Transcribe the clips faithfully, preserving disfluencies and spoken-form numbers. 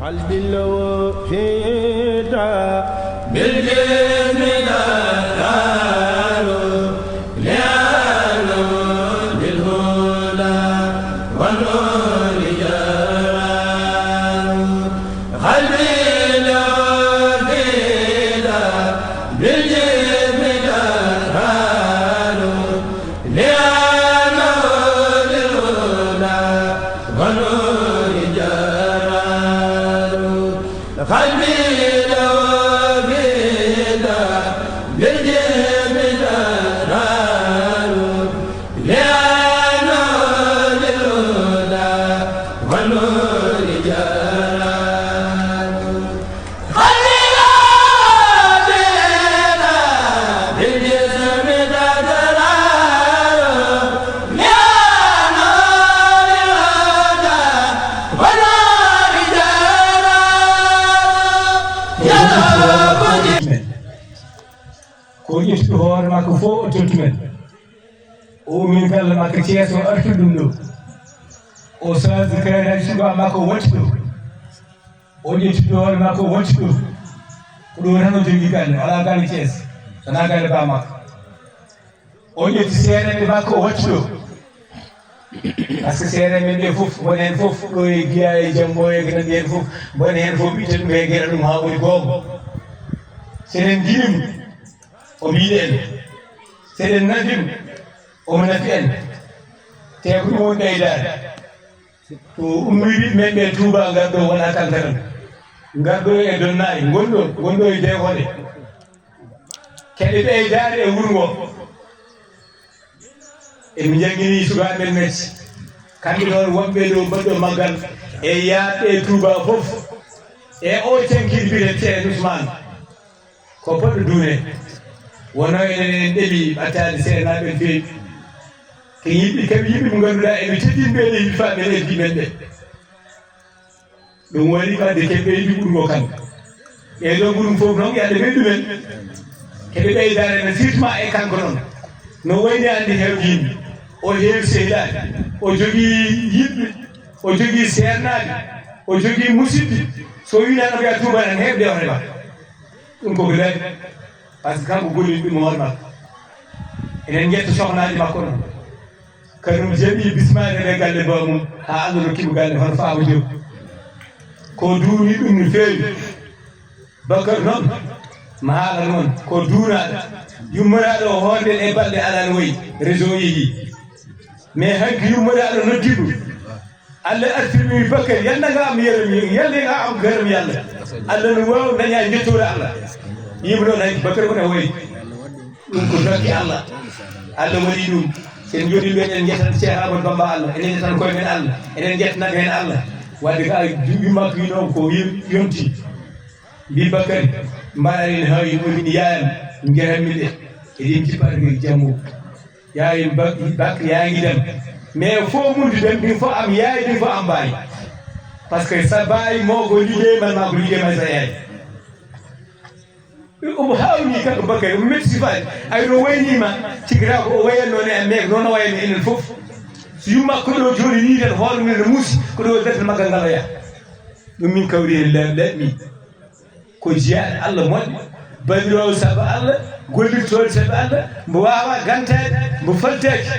قلبي لو فدى بالجسم دار لأنه للهدى والنور جار. قلبي لو فدى بالجسم دار لأنه للهدى والنور جار. قلبي لو فدى بالجسم دار لأنه للهدى والنور جار. Ko ƴettuɗo hoore makko fof o tottu men. O ummii galle makko Thiès, o arti ɗum ɗo. O saasi kayitaaji suka makko, o watti ɗo. O ƴetti doole makko, o watti ɗo. Ko ɗo tan o jogii galle, alaa galle Thiès, wonaa galle ba makko. O ƴetti seereeɓe makko, o watti ɗo. Par ce que seereeɓe men ɓe fof, won heen fof, ɗo e Giya e Jambo e ko nanndi heen fof, won heen fof ɓitte ɗum e geɗa ɗum haa woni goomu. So eɗen njiɗi mo, o mbiɗen. So eɗen nafi mo, omo nafi en. Te ko ɗum woni ɓeydaade. Ko ummiri men ɓe Touba, ngarɗo wona kankanan. Ngarɗo e Donnaay, ngonɗo, ngonɗo e Deekoɗe. Keɓe ɓeydaade e wuro ngo. Eɓe njangini sukaaɓe men metti. Kamɓe ɗoon wonɓe ɗo mbaɗɗo maggal e yaaɓe Touba fof. E o cankiɗo biyetee Ceerno Ousmane. Ko poɗɗo duune. Wonno enen en ɗeɓi ɓattaade seenaaɓe en feewi. Ko yimɓe, kamɓe yimɓe mo ngannduɗaa eɓe teddini ɓe ɗe yimɓe faaɓe e ɗi men ɓe. Ɗum waɗi ɓadde keɓe ɓeydi ɓurgo kan. Ɓee ɗoo ɓurum fof noon yalla ɓeydu men. Keɓe ɓeydaare men, surtout e kanko noon. No wayni anndi heewde yimɓe. O heewi sehilaaɓe. O jogii yiɗɓe. O jogii seernaaɓe. O jogii musidɓe. So o wiinaano ko yaa Touba tan heewde o heɓa. Ɗum ko ko laaɓi. Par ce que kanko gollini ɗum hoore makko. Eɗen njetta sohlaaji makko noon. Kanum jaɓi bismaade ɓe galle baamum haa Allah rokki mo galle hono Faama Diop. Ko duuni ɗum no feewi. Bakar noon, mi haalan on, ko duunaaɗo. Yummoraaɗo o hoorɗen e balɗe alaa no wayi, réseau yehi. Mais hanki yummoraaɗo noddi ɗum. Allah artirmi Bakar, yalla nga am yeram, yalla nga am garam yalla. Allah no waawi daña njettoore Allah. Yimɓe noon hanki Bakar ko ne wayi. Ɗum ko nokki Allah. Allah waɗi ɗum. Sen jooɗi ɓe, eɗen njettan Cheikh Amadou Bamba Allah, eɗen njettan koye men Allah, eɗen njettana heen Allah. Wadde ka duuɓi makko yino ko yim-, yonti. Mbi Bakari, mbaɗa en hawi ɗo min yaayam, njetan min ɗe. Eɗen jippata ko jammu. Yaayam bak, bak yaangi dem. Mais fo mun di dem, ɗin fo am yaay, ɗin fo am baay. Parce que sa baay mo ko liggéey man, ma ko liggéey man sa yaay. Omo haawni kanko Bakary, omo metti sifaade. Ay, no waynii ma, tigi taw ko o wayatnoo ne, mais noon o wayatnoo enen fof. So yumma ko ɗo jooɗi nii tan, hoore mum ene muusi, ko ɗo derte maggal ngal o yaha. Ɗum min kawri heen laaɓi laaɓi. Ko jiyaaɗo Allah moƴƴo, baɗiroowo sabu Allah, gollirtooɗo sabu Allah, mbo waawaa gantaade, mbo faltaaki.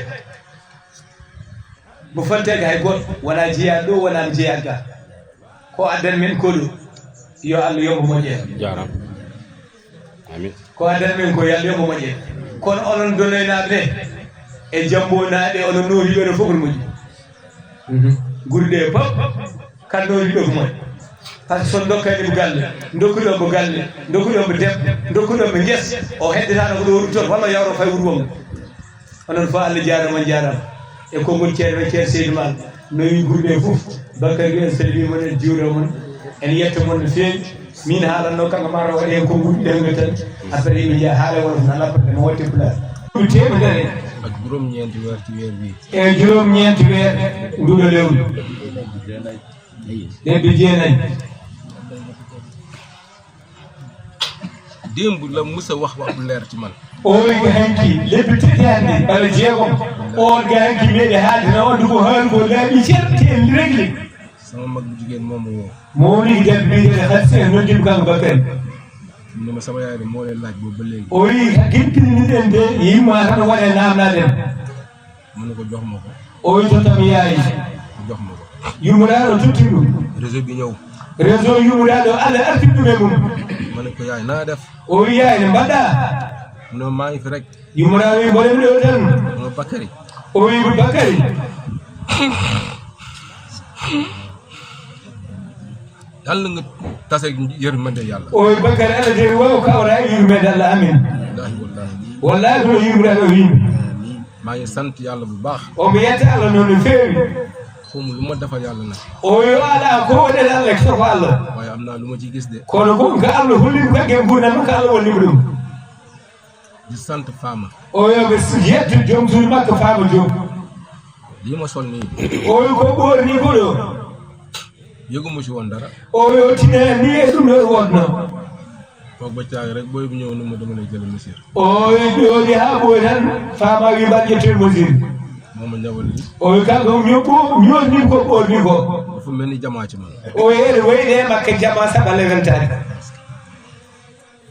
Mbo faltaaki hay gooto, wonaa jiyaaɗo ɗo, wonaa mo jiyaaɗo ga. Ko addan men ko ɗo, yo Allah yoɓ mo moƴƴere. Jaaraama. Amiin. Ko addan men ko, yo Allah yoɓ mo moƴƴere. Kono onon Donoynaaɓe ɓe, e Jammbonaaɓe, onon noohiiɓe ɗo fof no moƴƴi. Mhm. Gure ɗe fof, kala noohiiɗo ko moƴƴi. Par ce que so on ndokkaani mo galle, ndokkuɗon mo galle, ndokkuɗon mo debbo, ndokkuɗon mo ngesa, o heddataano ko ɗo o ruttoto, walla o yawta o fay wuro mum. Onon fof Allah jaaraama, on jaaraama. E konngol ceerno men Ceerno Seydou Maal, no wiyi gure ɗe fof, Bakary en salmii mon, en juuroo mon, en yetto mon no feewi. Min haalanno kanko maaro waɗi heen konngol ɗiɗi tan, après min njaha haala wolof na lappande mo watte pulaar. Ɗum teemedere. Ak juróom-ñeenti weer ci weer wi. E juróom-ñeenti weer nduɗo lewru. Lebbi jeenayi. Démb la Musa wax wax bu leer ci man. O wi ko hanki lebbi tati hannde, walla jeegom. On ga hanki meeɗi haalde na on ko haali ko laaɓi cer, te en réglé. Sama mag bu jigéen moom woo. Moo ni def bi de xat si no dim kan ba pen. Mu ne ma sama yaay de moo lay laaj boobu ba léegi. O yi gintini den de yi ma tan wala naam na dem. Mu ne ko jox ma ko. O yi to tam yaay. Jox ma ko. Yumuraɗo tuttiɗum. Réseau bi ñëw. Réseau yumuraɗo Allah arti ɗum e mum. Ma ne ko yaay naa def. O yi yaay ne mbaɗa. Mu ne maa ngi fi rek. Yumuraɗo yi mboɗen ɗo tan. Mu ne Bakary. O yi Bakary. Yàlla nga tase yërmande yàlla. O yi Bakary Allah de waw kawra yumuraɗo Allah amin. Wallahi wallahi. Wallahi ko yumuraɗo yimɓe. Maa ngi sant yàlla bu baax. Omo yetta Allah noon no feewi. Xawma lu ma defal yàlla nag. O yo ala ko waɗen Allah ko ko Allah. Waaye am naa lu ma ci gis de. Kono ko ka Allah holli ko kake gurdam ka Allah wonni ɗum. Di sant Fama. O yo ɓe yettu joom suudu makko Fama Joom. Lii ma sol nii. O yo ko ɓoorni ko ɗo. Yëguma ci woon dara. O yo tinani e ɗum ɗo wonno. Toog ba caag rek booy bi ñëw na ma dama lay jël mesure. O yo jooɗi haa ɓooy tan Fama wi mbaɗ ƴettel mesure. Moo ma ñawal lii. O yo kanko ñoɓɓo ñootni ko ɓoorni ko. Dafa mel ni jamaa ci man. O yo ene wayde makka jama saɓa lewentani.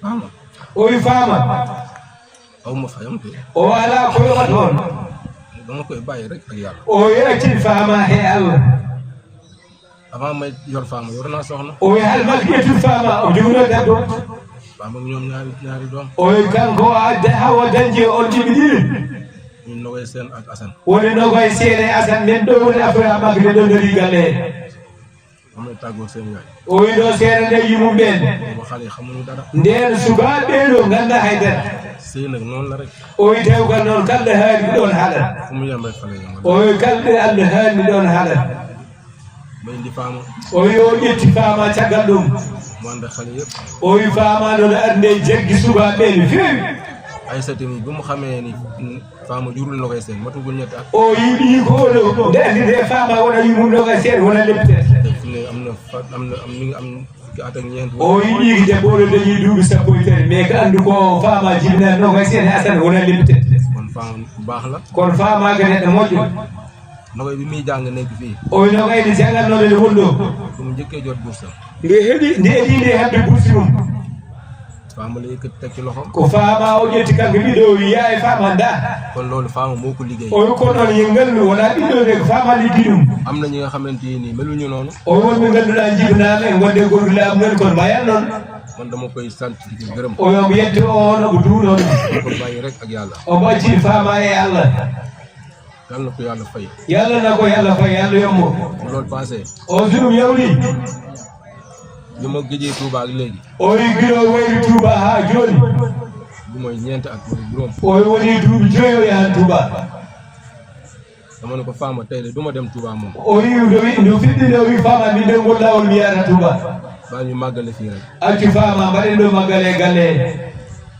Fama. O wi Fama. Aw ma fayam de. O ala ko yoɓat on. Dama koy bàyyi rek ak yàlla. O yo accin Fama he Allah. Avant may yor Fama yor naa soxna. O wi hal makka ƴettu Fama o joguno debbo. Fama ak ñoom ñaari ñaari doom. O wi kanko o adde hawa dañde on ɗiɗi ɗiɗi. Ñun Nogoy Seen ak Assane. Woni Nogoy Seen e Assane nen ɗo woni affaire makka de ɗon dari galle he. Amay tàggoo seen yaay. O wi ɗo seere nde yimum ɓen. Booba xale yi xamuñu dara. Nden sukaaɓe ɗo ngannda hay dara. Sëy nag noonu la rek. O wi dewgal noon kalɗo haali ko ɗon haalat. Fu mu yem rek fa la yem. O wi kalɗo Allah haali ɗon haalat. Ma indi Fama. O wi o ƴetti Fama caggal ɗum. Mu ànd ak xale yëpp. O wi Fama noon arde jaggi sukaaɓe no feewi. Aysata mi bi mu xamee ni Fama jurul Nogoy Seen matugul ñetti at. O yiɗi ko ɗo nde andi nde Fama wona yumum Nogoy Seen wona leppitet. Te fi ne am na fa am na am mi ngi am fukki at ak ñeent. O yiɗi debbo ɗo dañi duuɓi sappo e tati mais ko andu ko Fama jibina Nogoy Seen Assane wona leppitet. Kon Fama bu baax la. Kono Fama ko neɗɗo moƴƴo. Nogoy bi muy jàng nekk fii. O wi Nogoy ni jàngal noonu le wonɗo. Fu mu njëkkee jot bourse. Nde heɗi nde heɗi nde heɓde bourse mum. Fama la yëkkati teg ci loxoom. Ko Fama o ƴetti kanko ɓiɗɗo o wi yaay Fama nda. Kon loolu Fama moo ko liggéey. O wi ko noon yo ngandu wona ɓiɗɗo de ko Fama liggi ɗum. Am na ñi nga xamante ni meluñu noonu. O wonɓe ngannduɗaa jibinaama e wonde ngol laamu men kono mbayan noon. Man dama koy sant di ko gërëm. O yo mbo yetto on omo duunoon. Ko bàyyi rek ak yàlla. Omo accii Fama e Allah. Yàlla na ko yàlla fay. Yàlla na ko yàlla fay yàlla yombo. Bu loolu passé. O sunum yawli. Bi ma gëjee Touba ak léegi. O yi giro wayri Touba ha joni. Bu mooy ñeenti at wala juróom. O yi woni duuɓi joyo yahan Touba. Dama ne ko Fama tey de duma dem Touba moom. O yi no wi no fiɗɗi no wi Fama min de ngol lawol mi yahata Touba. Baa ñu màggale fii rek. Accu Fama mbaɗen ɗo màggale galle.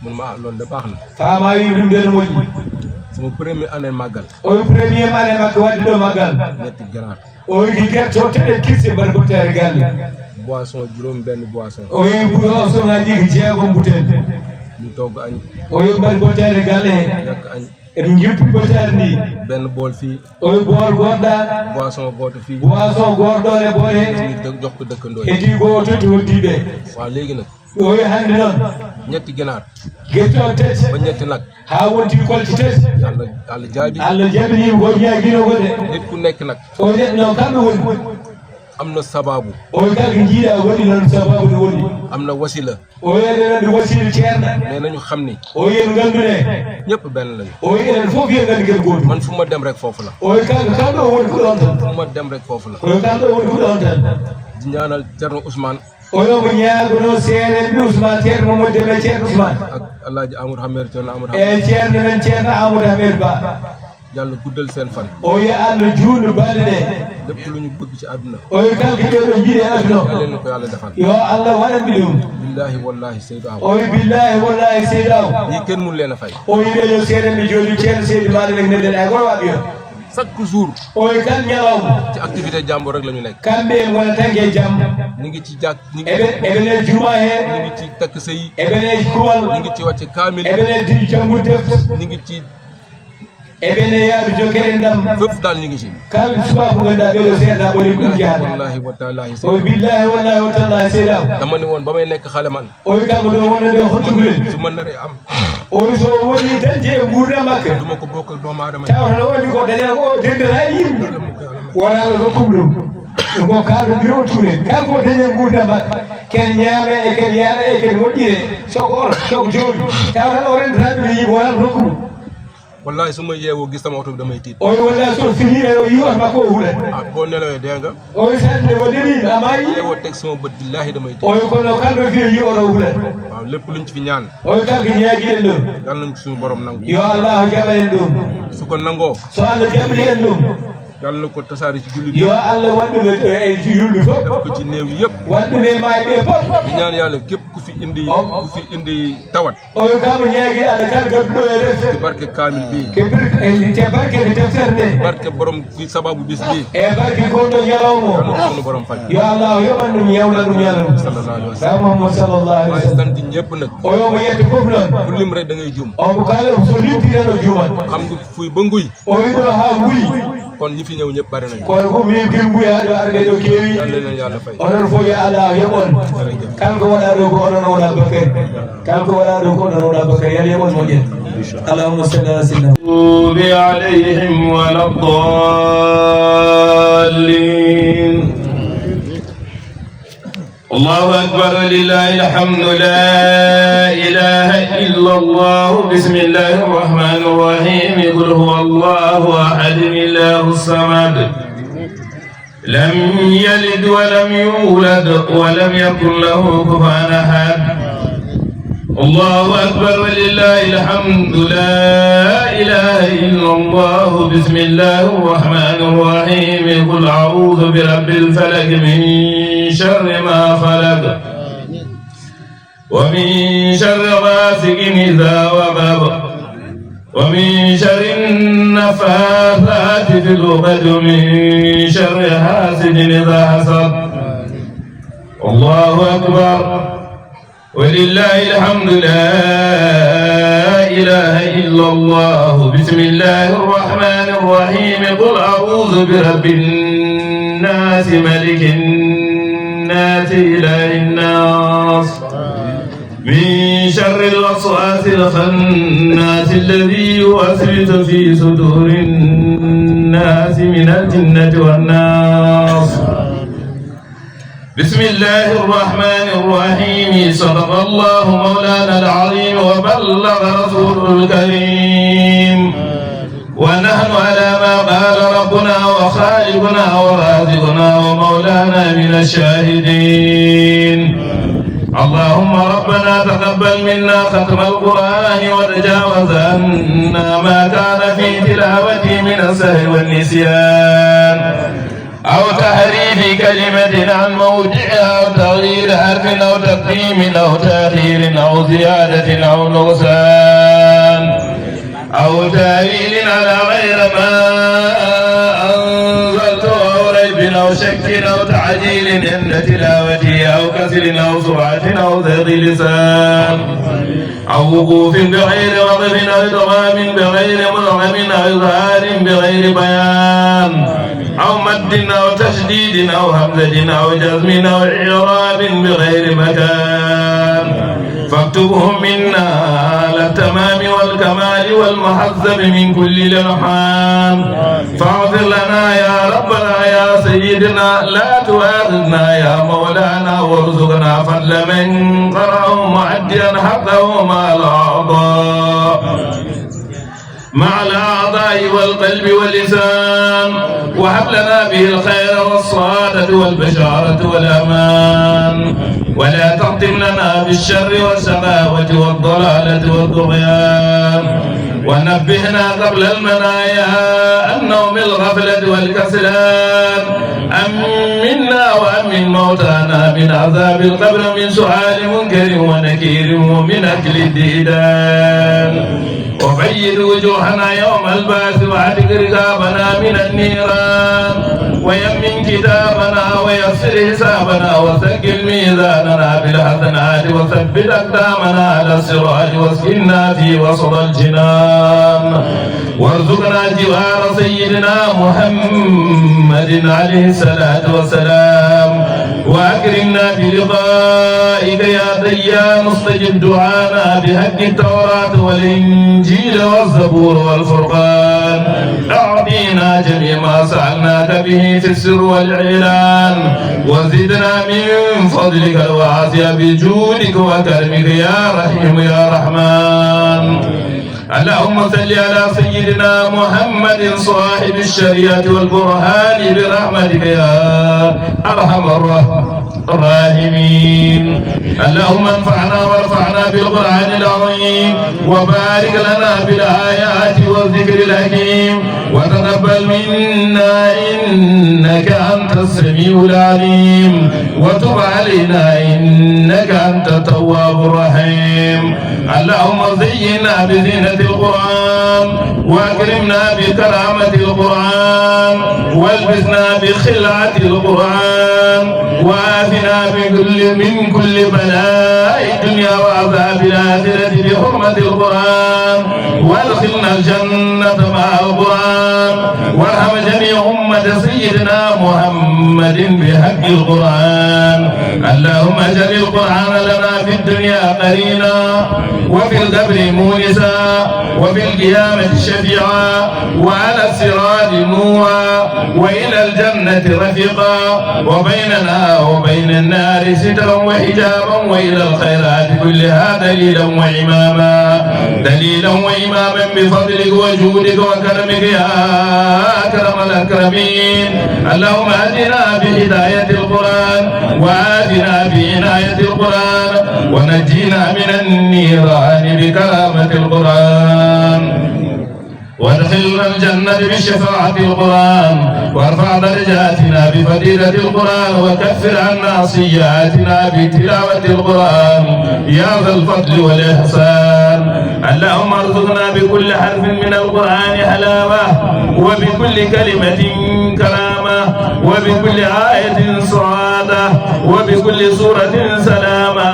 Mun ma ah loolu de baax na. Fama wi ɗum de no moƴƴi. Sama première année màggal. O wi premier année makko wadde ɗo màggal. Ñetti ganaar. O wi gerte o teɗe kirse mbaɗa bottaari galle. Boisson juróom benn boisson. O wi buɗo o sonaji ko jeegom butel. Ñu togg añ. O wi mbaɗa bottaari galle he. Ñàkk añ. Eɓe njippi bottaari ndi. Benn bool fii. O wi bool goɗɗa. Boisson gooto fii. Boisson goɗɗo e boole. Ñu dëkk jox ko dëkkandoo yi. Heddi ko o totti hoddiɓe. Waaw léegi nag. O wi hannde noon. Ñetti ginaar. Gerte o tati. Ba ñetti nag. Haa wonti kolci tati. Yàlla yàlla jaabi. Allah jabini ko ñaagino ko de. Nit ku nekk nag. O neɗɗo noon kamɓe woni. Am na sababu. O wi kala ko jiiɗa woni noon sababu ne woni. Am na wasila. O wi eɗen anndi wasila ceerna. Mais nañu xam ni. O wi en nganndu ne. Ñëpp benn lañu. O wi enen fof yen nganndi ken gootum. Man fu ma dem rek foofu la. O wi kanko kamɗo woni ko ɗon tan. Fu ma dem rek foofu la. O wi kamɗo woni ko ɗon tan. Di ñaanal Thierno Ousmane. O yo mo ñaagono seerenɓe Ousmane Ceerno Mamadou Deme Ceerno Ousmane. Ak Alaaji Amadou Hamer Ceerno Amadou Hamer. E ceerno men Ceerno Amadou Hamer Ba. Yàlla guddal seen fan. O yo Allah juutnu balɗe ɗe. Lépp lu ñu bëgg ci àdduna. O yo kala ko ɓeɗo jiiɗe aduna o. Yàlla na ko Yàlla defal. Yo Allah waɗan ɓe ɗum. Billahi wallahi Seydou Aw. O yo billahi wallahi Seydou Aw. Ñii kenn mun leen a fay. O yo ɓeɗo seerenɓe jooɗi Ceerno Seydi Malick nag neɗɗen ay goro waɓi o. Chaque jour. O wi kan ñalawma. Ci activité jàmbur rek la ñu nekk. Kamɓe en wona tan e jam. Ñu ngi ci jàkk ñu ngi. Eɓe eɓe nder juma he. Ñu ngi ci takk sëy. Eɓe nder kuwal. Ñu ngi ci wàcce kaamil. Eɓe nder di janngu def. Ñu ngi ci E ɓen e yaaɓe jokkere ndam. Fépp daal ñu ngi ci. Kala suba ko ganduɗa ɓeɗo seeɗa ɓoli ɗum jaada. Wallahi wa tallahi. O billahi wallahi wa tallahi seeɗa. Dama ni woon ba may nekk xale man. O wi kanko ɗo wonno ɗo hottugulen. Su ma naree am. O wi so woni dañde e nguurndam makko. Duma ko bokk ak doomu aadama. Tawa no woni ko dañata ko dental hay yimɓe. Wala no rokkum ɗum. Ko kaɗo mbiɗo tule. Kanko dañe nguurndam makko. Ken ñaame e ken yara e ken moƴƴire. Soko on, soko jooɗi. Tawa tan o rentata ɗum yimɓe wala no rokkum ɗum. Wallahi su ma yeewoo gis sama oto bi damay tiit. O wi wallahi so fini e o yi oto makko o hulat. Ah, boo nelawee dee nga. O wi sande o demi a mayi. Yeewoo teg sama bët billahi damay tiit. O wi kono kalɗo fi o yi oto hulat. Waaw, lépp luñ ci fi ñaan. O wi kanko ñaagi en ɗum. Yal nañ ko suñu borom nangu. Yo Allah jaɓa en ɗum. Su ko nangoo. So Allah jaɓi en ɗum. Yal na ko tasaare ci jullit yi. Yo Allah waɗ ɗum e, e ci yulɓe fof. Def ko ci néew yëpp. Waɗ ɗum e maayɓe fof. Di ñaan Yàlla képp ku fi indi, ku fi indi tawat. O wi kamo ñaagi Allah kala gadduɗo e res. Ci barke kaamil bi. Ke bir-, e, te barke ke deftere nde. Barke borom ki sababu bis bi. E barke gonɗo ñalawma o. Yal na ko sunu borom faj. Yo Allah yoɓan ɗum yawna ɗum yalano. Sallallahu alayhi wa sallam. Sa Muhammad sallallahu alayhi wa sallam. Waaye sant ñëpp nag. O yo mo yette fof noon. Ku lim rek da ngay juum. O mo kala so limtirano juumat. Xam nga fuy ba nguy. O wi ɗo ha nguy. Kon ñi fi ñëw ñëpp bari nañu. Kono ko min gel nguy ha ɗo arde ɗo keewi. Yal na leen Yàlla fay. Onon fof yo Allah yoɓon. Jërëjëf. Kala ko waɗa ɗo ko onon wona bakkari. Kala ko waɗa ɗo ko onon wona bakkari. Yal yoɓon moƴƴen. Allahumma salli ala sayyidina. المغضوب عليهم ولا الضالين. الله أكبر ولله الحمد. لا إله إلا الله. بسم الله الرحمن الرحيم. قل هو الله أحد الله الصمد. لم يلد ولم يولد ولم يكن له كفوا أحد. الله أكبر ولله الحمد. لا إله إلا الله. بسم الله الرحمن الرحيم. قل أعوذ برب الفلق. من شر ما خلق. ومن شر غاسق إذا وقب. ومن شر النفاثات في العقد. ومن شر حاسد إذا حسد. الله أكبر. ولله الحمد. لا إله إلا الله. بسم الله الرحمن الرحيم. قل أعوذ برب الناس، ملك الناس، إله الناس، من شر الوسواس الخناس الذي يوسوس في صدور الناس من الجنة والناس. بسم الله الرحمن الرحيم. صدق الله مولانا العظيم وبلغ رسوله الكريم. ونحن على ما قال ربنا وخالقنا ورازقنا ومولانا من الشاهدين. اللهم ربنا تقبل منا ختم القرآن وتجاوز عنا ما كان في تلاوته من السهو والنسيان. أو تحريف كلمة عن موضعها، أو تغيير حرف، أو تقديم، أو تأخير، أو زيادة، أو نقصان، أو تأويل على غير ما أنزلته، أو ريب، أو شك، أو تعجيل عند تلاوته، أو كسل، أو سرعة، أو زيغ لسان. أو وقوف بغير وقف، أو إدغام بغير مدغم، أو إظهار بغير بيان، أو مد أو تشديد أو همزة أو جزم أو إعراب بغير مكان، فاكتبه منا على التمام والكمال والمهذب من كل لحان. فاغفر لنا يا ربنا يا سيدنا، لا تؤاخذنا يا مولانا، وارزقنا فضل من قرأه مؤديا حقه مع الأعضاء، مع الأعضاء والقلب واللسان، وهب لنا به الخير والسعادة والبشارة والأمان، ولا تختم لنا بالشر والشقاوة والضلالة والطغيان، ونبهنا قبل المنايا عن نوم الغفلة والكسلان، أمنا وأمن موتانا من عذاب القبر، من سؤال منكر ونكير ومن أكل الديدان، وبيض وجوهنا يوم البعث، وأعتق رقابنا من النيران، ويمن كتابنا ويسر حسابنا وثقل ميزاننا بالحسنات وثبت أقدامنا على الصراط واسكننا في وسط الجنان وارزقنا جوار سيدنا محمد عليه الصلاة والسلام وأكرمنا بلقائك يا ديان استجب دعانا بحق التوراة والإنجيل والزبور والفرقان أعطينا جميع ما سألناك به في السر والإعلان وزدنا من فضلك الواسع بجودك وكرمك يا رحيم يا رحمن. اللهم صل على سيدنا محمد صاحب الشريعة والبرهان برحمتك يا أرحم الراحمين. اللهم انفعنا وارفعنا بالقرآن العظيم وبارك لنا بالآيات والذكر الحكيم وتقبل منا إنك أنت السميع العليم وتب علينا إنك أنت التواب الرحيم. اللهم زينا بزينة القرآن وأكرمنا بكرامة القرآن والبسنا بخلعة القرآن وآفنا بكل من كل بلاء الدنيا وعذاب الآخرة بحرمة القرآن وأدخلنا الجنة مع القرآن وارحم جميع أمة سيدنا محمد بحق القرآن. اللهم اجعل القرآن لنا في الدنيا قرينا وفي القبر مونسا وفي القيامة شفيعا وعلى الصراط نورا وإلى الجنة رفيقا وبيننا وبين النار سترا وحجابا وإلى الخيرات كلها دليلا وإماما دليلا وإماما بفضلك وجودك وكرمك يا أكرم الأكرمين. اللهم أهدنا بهداية القرآن وآتنا بعناية القرآن ونجينا من النيران بكرامة القرآن وادخلنا الجنة بشفاعة القرآن وارفع درجاتنا بفضيلة القرآن وكفر عنا سيئاتنا بتلاوة القرآن يا ذا الفضل والإحسان. اللهم ارزقنا بكل حرف من القرآن حلاوة وبكل كلمة كرامة وبكل آية سعادة وبكل سورة سلامة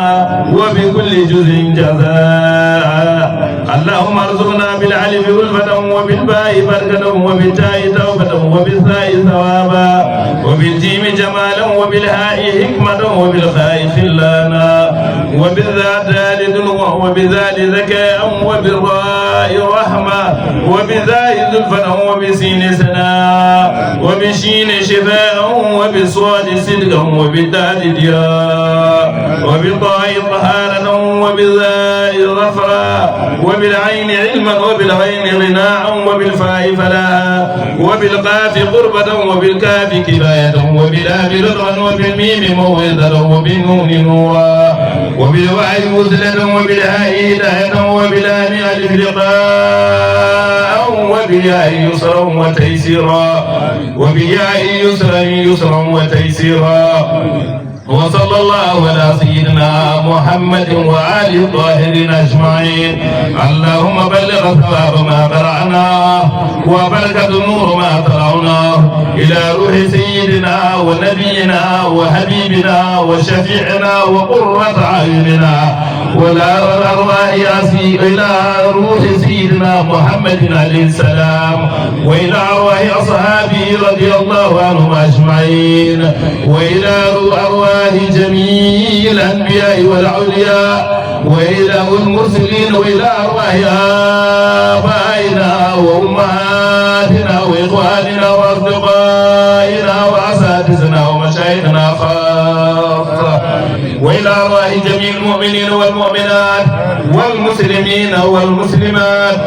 وبكل جزء جزاء. اللهم ارزقنا بالألف ألفة وبالباء بركة وبالتاء توبة وبالثاء ثوابا وبالجيم جمالا وبالهاء حكمة وبالخاء خلانا وبالذال دلوا وبالذال ذكاء وبالراء رحمة وبالذاء زلفى وبالسين سنا وبالشين شفاء وبالصاد صدقا وبالدال ضياء وبالطاء طهارة وبالذاء ظفرا وبالعين علما وبالغين غناء وبالفاء فلاحا وبالقاف قربة وبالكاف كفاية وباللام لطفا وبالميم موعظة وبالنون نورا وبالواو وصلة وبالهاء هداية وباللام ألف لقاء وبالياء يسرا وتيسيرا وبالياء يسرا يسرا وتيسيرا. وصلى الله على سيدنا محمد وآله الطاهرين أجمعين. اللهم بلغ ثواب ما قرأناه وبركة نور ما تلوناه إلى روح سيدنا ونبينا وحبيبنا وشفيعنا وقرة أعيننا ولا أرواح أسي-، إلى روح سيدنا محمد عليه السلام وإلى أرواح أصحابه رضي الله عنهم أجمعين وإلى أرواح جميع الأنبياء والأولياء وإلى المرسلين وإلى أرواح آبائنا وأمهاتنا وإخواننا وأصدقائنا وأساتذتنا ومشايخنا خاصة وإلى أرواح جميع المؤمنين والمؤمنات والمسلمين والمسلمات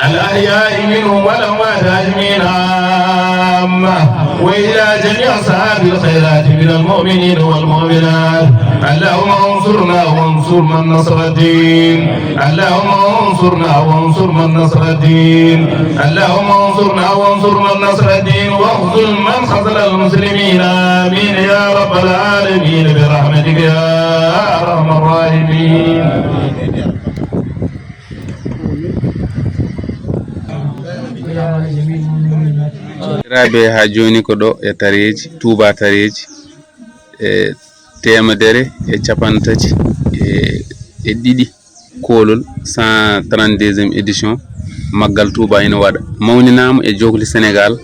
الأحياء منهم والأموات أجمعين عامة وإلى جميع أصحاب الخيرات من المؤمنين والمؤمنات. اللهم انصرنا وانصر من نصر الدين. اللهم انصرنا وانصر من نصر الدين. اللهم انصرنا وانصر من نصر الدين واخذل من خذل المسلمين. آمين يا رب العالمين برحمتك يا أرحم الراحمين. Sakiraaɓe, haa jooni ko ɗo e tareeji, Touba tareeji, e teemedere e cappanɗe tati e, e ɗiɗi koolol, cent trente-deuxième édition Maggal Touba ina waɗa. Mawninaama e Jokli Sénégal,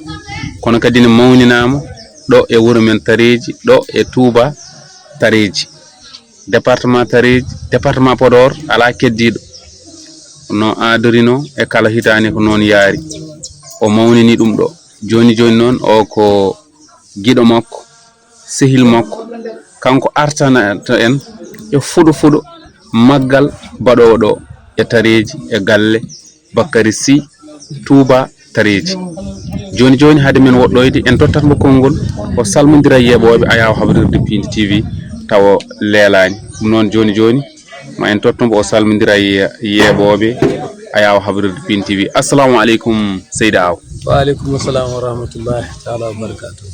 kono kadi ne mawninaama ɗo e wuro men tareeji, ɗo e Touba tareeji. Département tareeji, département Podor alaa keddiiɗo. No aadorino e kala hitaande ko noon yaari. O mawnini ɗum ɗo. Jooni jooni noon o ko giɗo makko, sehil makko, kanko artanata en e fuɗo fuɗo maggal baɗoowo ɗo e tareeji e galle Bakary Sy Touba tareeji. Jooni jooni hade men woɗɗoyde en tottat mo konngol o salmondira e yeeɓooɓe Ayaawo Habrirde Piindi T V tawa leelaani. Ɗum noon jooni jooni ma en totto mbo o salmondira e yeeɓooɓe Ayaawo Habrirde Piindi T V. Assalamu aleykum seydi Aw. Wa aleykum salam wa rahmatullahi taala wa barakatuh.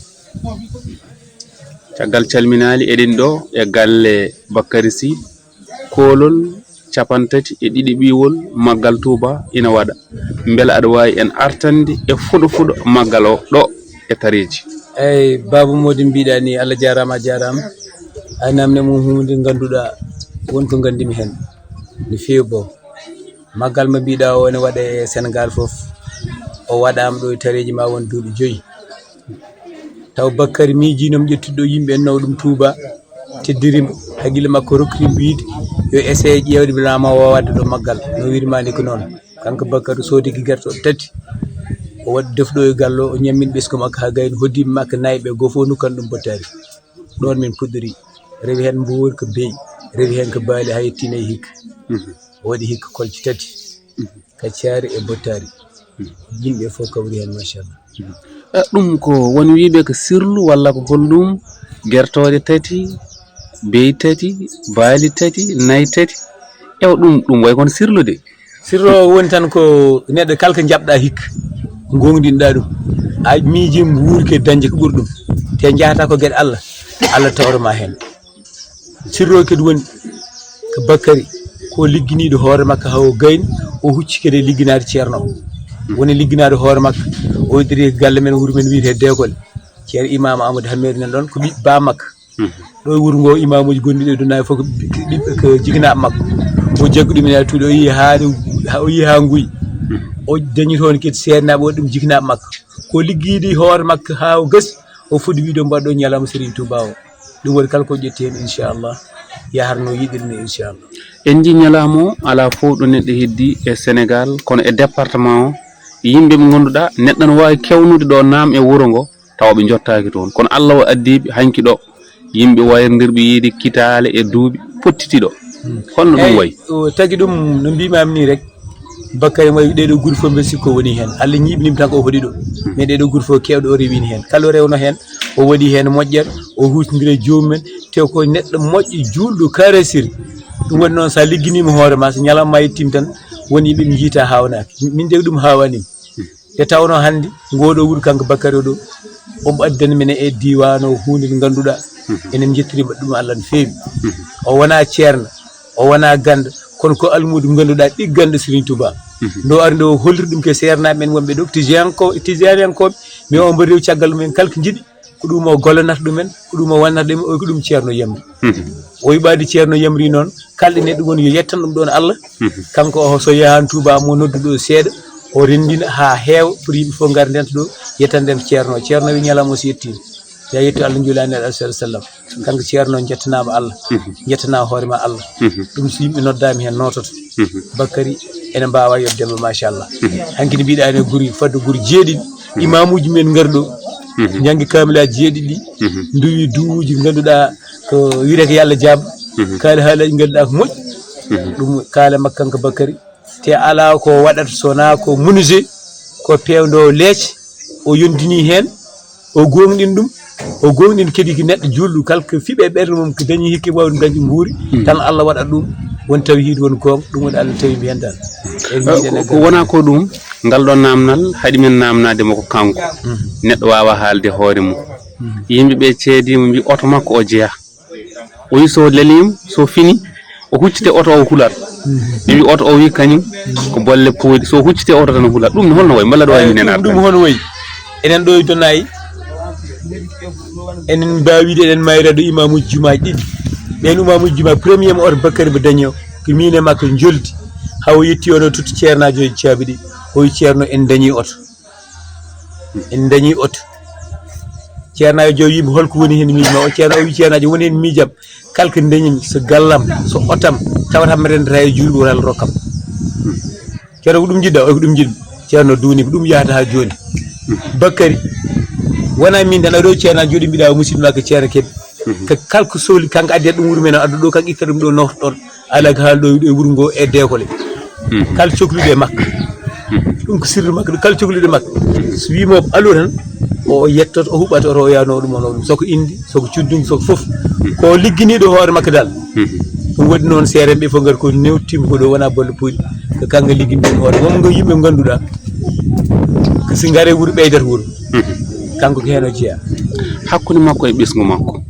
Caggal calminaali eɗen ɗo e galle Bakary Sy koolol cappanɗe tati e ɗiɗi ɓiwol maggal Touba ina waɗa. Mbele aɗa waawi en artande e fuɗo fuɗo maggal o ɗo e tareeji? Eyi, Baaba Mody, mbiɗa ni, Allah jaaraama, a jaaraama. A namne mum huunde ngannduɗaa won ko nganndimi heen no feewi bo. Maggal mo mbiɗa o ene waɗe e Sénégal fof. O waɗaama ɗo e tareeji ma won duuɓi joyi. Taw Bakary miijii noon ƴettude ɗo yimɓe en nawa ɗum Touba, teddiri mo, hakkille makko rokkiti mo yiide, yo essayé ƴeewde mbela ma waawa waɗde ɗo maggal. No wiiri ma ni ko noon. Kanko Bakary soodi ki gerte o tati. O waɗi defɗo e gallo, o ñammini ɓesngu makko haa gayni, hoddiiɓe makko nayi ɓe, gooto fof nokkan ɗum bottaari. Ɗoon min puɗɗori. Rewi heen mbuur ko beyi, rewi heen ko baali haa yettii nayi hikka. Mhm. O waɗi hikka kolce tati. Mhm. Kaccaari e bottaari. Mhm. Yimɓe fof kawri heen, machallah. Mhm. Eh, ɗum ko won wiiɓe ko sirlu walla ko holɗum? Gertooɗe tati, beyi tati, baali tati, nayi tati. Ewa ɗum, ɗum way kono sirlu de. Sirlu o woni tan ko neɗɗo kala ko njaɓɗa hikka, ngoongɗinɗa ɗum. A miiji nguurke dañde ko ɓuri ɗum. Te njahata ko geɗe Allah, Allah tawra ma heen. Sirlu o kadi woni ko Bakary, ko ligginiiɗo hoore makko haa o gayni, o hucci kadi e ligginaade ceerno o. Woni ligginaade hoore makko, o iddiri ko galle men, wuro men wiyetee Deekol. Ceerno Imaam Amadou Hammeedu nan ɗoon, ko ɓiɓɓe ba makko. Mhm. Ɗo e wuro ngo, imaamuuji gonɗi ɗo e Dunaye fof ko ɓiɓɓe, ko jikinaaɓe makko. O jaggi ɗum e tuuɗi, o yehi haa, o yehi haa Nguy. Mhm. O dañi toon kadi seernaaɓe, waɗi ɗum jikinaaɓe makko. Ko liggeyde hoore makko haa o gasi, o fuɗɗi wiide o mbaɗa ɗo ñalawma Serigne Touba o. Ɗum waɗi kala ko ƴetti heen, inchallah, yahata no yiɗiri ni, inchallah. En njii ñalawma o, alaa fof ɗo neɗɗo heddi e Sénégal, kono e département o, yimɓe ɓe ngannduɗaa neɗɗo no waawi kewnude ɗo naam e wuro ngo, tawa ɓe njottaaki toon. Kono Allah o addi ɓe hanki ɗo, yimɓe wayrondirɓe yiide kitaale e duuɓi pottiti ɗo. Hmm. Holno ɗum wayi? O tagi ɗum no mbiimaami nii rek, Bakary mo ɗee ɗoo guri fof mbeɗa sikki o woni heen. Allah ñiiɓnii mi tan ko o hoɗi ɗo. Hmm. Mais ɗee ɗoo guri fof keewɗe o rewini heen. Kala o rewno heen, o waɗi heen moƴƴere, o huutondiri e joomum en, te ko neɗɗo moƴƴo, juulɗo, karesiri. Ɗum waɗi noon, so a ligginiima hoore ma, so ñalawma ma yettiima tan, won yimɓe mi yiita haawnaaki. Min de ɗum haawaniimi. Nde tawnoo hannde ngoo ɗoo wuro kanko Bakary o ɗoo, omo addani men e diiwaan o huunde nde ngannduɗaa, mhm, enen njettoriima ɗum Allah no feewi. Mhm. O wonaa ceerno, o wonaa ganndo, kono ko almuudo ngannduɗaa, ɗigganɗo Serigne Touba. Mhm. Nde o ari nde o holliri ɗum ke seernaaɓe men wonɓe ɗo, Tijaanko-, Tijaaniyankooɓe, mais o mbo rewi caggal mumen kala ko njiɗi. Ko ɗum o gollanata ɗumen, ko ɗum o wannata ɗumen, o ko ɗum ceerno yamri. Mhm. O yiɓaade ceerno yamri noon, kalɗo neɗɗo woni yo yettan ɗum ɗoon Allah. Mhm. Kanko o so yahan Touba mo noddu ɗo seeɗa, o renndina haa heewa pour yimɓe fof ngar ndenta ɗo, yettan ndenta ceerno. Ceerno wi ñalawma o so yettiima, ya yettu Allah njuulaani Neɗɗo alayhi sallam. Kanko ceerno njettanaama Allah, mhm, njettanaa hoore ma Allah. Mhm. Ɗum so yimɓe noddaama heen noototo. Mhm. Bakary ene mbaawa yodde mo, machallah. Mhm. Hanki ne mbiɗa ene guri fadde guri jeeɗiɗi. Mhm. Imaamuuji men ngar ɗo, mhm, njanngi kaamilaaji jeeɗiɗi ɗi, mhm, nduwi duuji ngannduɗaa ko wiyetee ko yo Allah jaab. Mhm. Kaali haalaaji ngannduɗaa ko moƴƴi. Mhm. Ɗum kaala makko kanko Bakary. Te alaa ko waɗata so wonaa ko menuisier, ko peewndo leece, o yondini heen, o goongɗini ɗum, o goongɗini kadi ko neɗɗo juulɗo kala ko fiɓe ɓernde mum, ko dañi hikke waawde ɗum dañde nguuri, mm, tan Allah waɗat ɗum, won tawhiid, won goonga, ɗum woni Allah tawi mbiyen tan. En mbiɗen ko, e ko wonaa ko ɗum, ngal ɗo naamnal haɗi men naamnaade mo ko kanko. Mm. Neɗɗo waawa haalde hoore mum. Mm. Yimɓe ɓe ceediima mbi oto makko o jeyaa. O wi so leliima, so fini, o huccite oto o hulat. Mhm. Ɓe wi oto o wi kañum ko bolle pooɗi. So huccite oto tan o hulat. Ɗum ne holno wayi? Mballa ɗo wayi mi nenaat ɗum tan. Hono wayi? Enen ɗo e Donayi, enen mbaawi wiide eɗen maayira ɗo imaamuuji jumaaji ɗiɗi. Ɓeen imaamuuji jumaa, premier mo oto Bakary Ba dañi o, ko miin e makko njoldi. Haa o yetti o no totti ceernaajo e caabi ɗi. O wi ceerno en dañi oto. En dañi oto. Ceernaajo o wiimi hol ko woni heen miijo ma? O ceerno o wi ceernaajo woni heen miijam. Kala ko dañimi, so gallam, so otam, tawata mi renndata e juulɓe walla rokkam. Ceerno ko ɗum njiɗɗa? O ko ɗum njiɗmi. Ceerno duuni ko ɗum yahata haa jooni. Bakary, wona min tan aɗo ceerno jooɗi mbiɗa o musidɗo makko ceerno keɓe. Ka kala ko sohli kanko addi ɗum wuro men o addu ɗo kanko itta ɗum ɗo nofto ɗon. Ala ko haali ɗo e wuro ngo e deekole. Kala coklude e makko. Ɗum ko sirru makko, ɗum kala coklude e makko. So wiimo alo tan, o yettoto, o huɓɓata oto o yaano ɗum ono ɗum. Soko indi, soko cuddungu, soko fof. Ko ligginiiɗo hoore makko dal. Ɗum waɗi noon seerenɓe fof ngari ko newtima ko ɗo wona bolle puyɗe. Ko kanko liggini ɗum hoore. Wonmo ngo yimɓe ngannduɗaa. Ko si ngare wuro ɓeydata wuro. Kanko ko heen o jeyaa. Hakkunde makko e ɓesngu makko.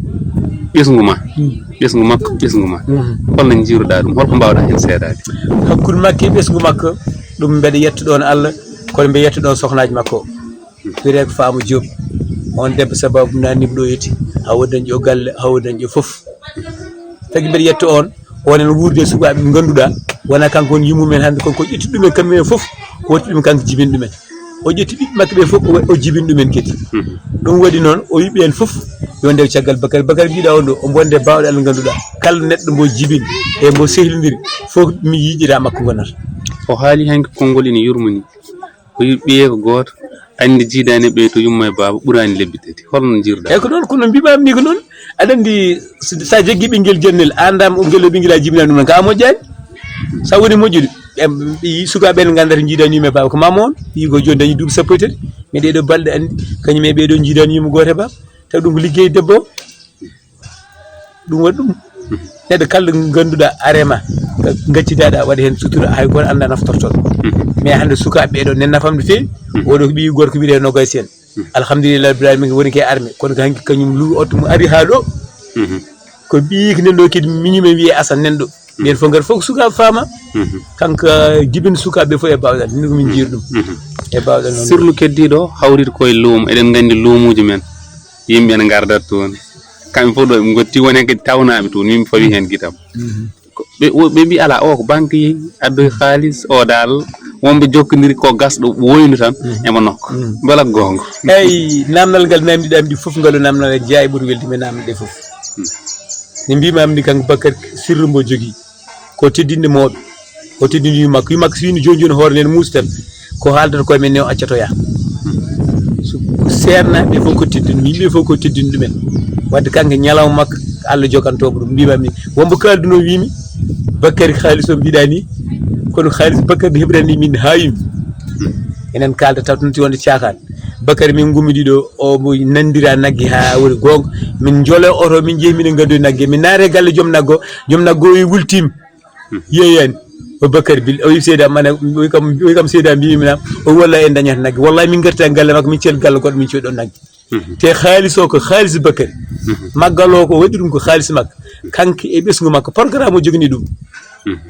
Ɓesngu ma. Ɓesngu makko, ɓesngu ma. Holno njiiruɗaa ɗum? Holko mbaawɗaa heen seedaade? Hakkunde makko e ɓesngu makko, ɗum mbeɗa yetto ɗoon Allah, kono mbeɗa yetto ɗoon sohnaaji makko. Wiyetee ko Faama Diop. On debbo sababu naatnii ɗo yetti. Hawa dañƴo galle, hawa dañƴo fof. Tagi mbeɗa yetto on, onen wuurde e sukaaɓe ɓe ngannduɗaa, wona kanko woni yummumen hannde, kono ko ƴetti ɗumen kamɓe fof, o watti ɗum kanko jibini ɗumen. O ƴetti ɓiɓɓe makko ɓe fof, o wa-, o jibini ɗumen kadi. Ɗum waɗi noon, o wi ɓeen fof, yo ndew caggal Bakary. Bakary mbiɗa on ɗo, omo wonde baawɗe Allah ngannduɗaa. Kala neɗɗo mbo jibini, e mbo sehlindiri, fof mi yiƴira makko ngonata. O haali heen ko konngol ina yurmini. Ko wi ɓiye ko gooto, anndi jiidaani ɓe to yumma e baaba ɓuraani lebbi tati. Holno njiiruɗaa? Eeyi, ko noon, kono mbiimaami ni ko noon. Aɗa anndi, so, so a jaggi ɓinngel jannel, a anndaama o ngel o ɓinngel a jibinaani ɗum noon, ka a moƴƴaani. So a woni moƴƴude, em, ɓe yi sukaaɓe ɓe nganndaa to njiidaani yumma e baaba, ko maama on, ɓiyi ko jooni dañi duuɓi sappo e tati. Mais ɗeɗo balɗe anndi, kañum e ɓeɗo njiidaani yumma gooto e baaba. Taw ɗum ko liggey debbo o. Ɗum waɗi ɗum. Neɗɗo kala ɗo ngannduɗaa arema, ngaccidaɗa waɗa heen sutura, hay gooto annda naftortoɗo. Mais hannde sukaaɓe ɓeɗo nen nafam no feewi. Oɗo ko ɓiyi gorko wiɗe nogayi sen. Alhamdulillah rabbil alamin woni ke arme, kono ko hanki kañum lu otto mo ari haa ɗo. Ko ɓiyi ko nen ɗo kadi miñum en wiye Asan nen ɗo. Ɓen fof ngar fof ko sukaaɓe faama. Kanko jibin sukaaɓe fof e bawɗal, ni ko min jiir ɗum. E bawɗal noon. Sirlu keddiiɗo hawriti koye luumo, eɗen nganndi luumuuji men. Yimɓe ene ngardat toon. Kamɓe fof ɗo ɓe ngotti, woni heen kadi tawnaaɓe toon, yimɓe fawi heen gitam. Ko ɓe, wo-, ɓe mbi alaa, o ko banque yehi, addoyi haalis, o dal, wonɓe jokkondiri ko gasɗo woynu tan, emo nokka. Mbela ko goonga? Eyi, namdal ngal namdiɗaa mi ɗi fof, ngal o namdal ngal jeyaa e ɓuri weldi mi namde ɗe fof. Ne mbiimaami ni kanko Bakary sirru mbo jogii. Ko teddinde mawɓe. O teddini yumma makko. Yumma makko so wino jooni jooni hoore nden muusi tan. Ko haaldata koye men ne o accatoya. So seernaaɓe fof ko teddini, yimɓe fof ko teddini ɗumen. Wadde kanko ñalawma makko, ko Allah jogantomo ɗum. Mbiimaami ni. Wonɓe kaalduno wiimi, Bakary haalis o mbiɗa ni, kono haalis Bakary heɓirani min haa yummi. Enen kaalda taw tun ti wonde caakaan. Bakary min ngummiɗi ɗo, o mo nanndira nagge haa woni goonga. Min njolo oto, min njehi, min ngaddoyi nagge. Min naati e galle joom naggo, joom naggo o wultiima. Yeeyani. O Bakary Bil, o wi seyda mana, o wi kam, o wi kam seyda mbiimi na, o walla en dañata nagge. Wallahi min ngarta e galle makko, min cel galle goɗɗo, min coodi ɗon nagge. Te haalis o ko haalis Bakary. Maggal o ko waɗi ɗum ko haalis makko. Kanko e ɓesngu makko, programme o jogani ɗum.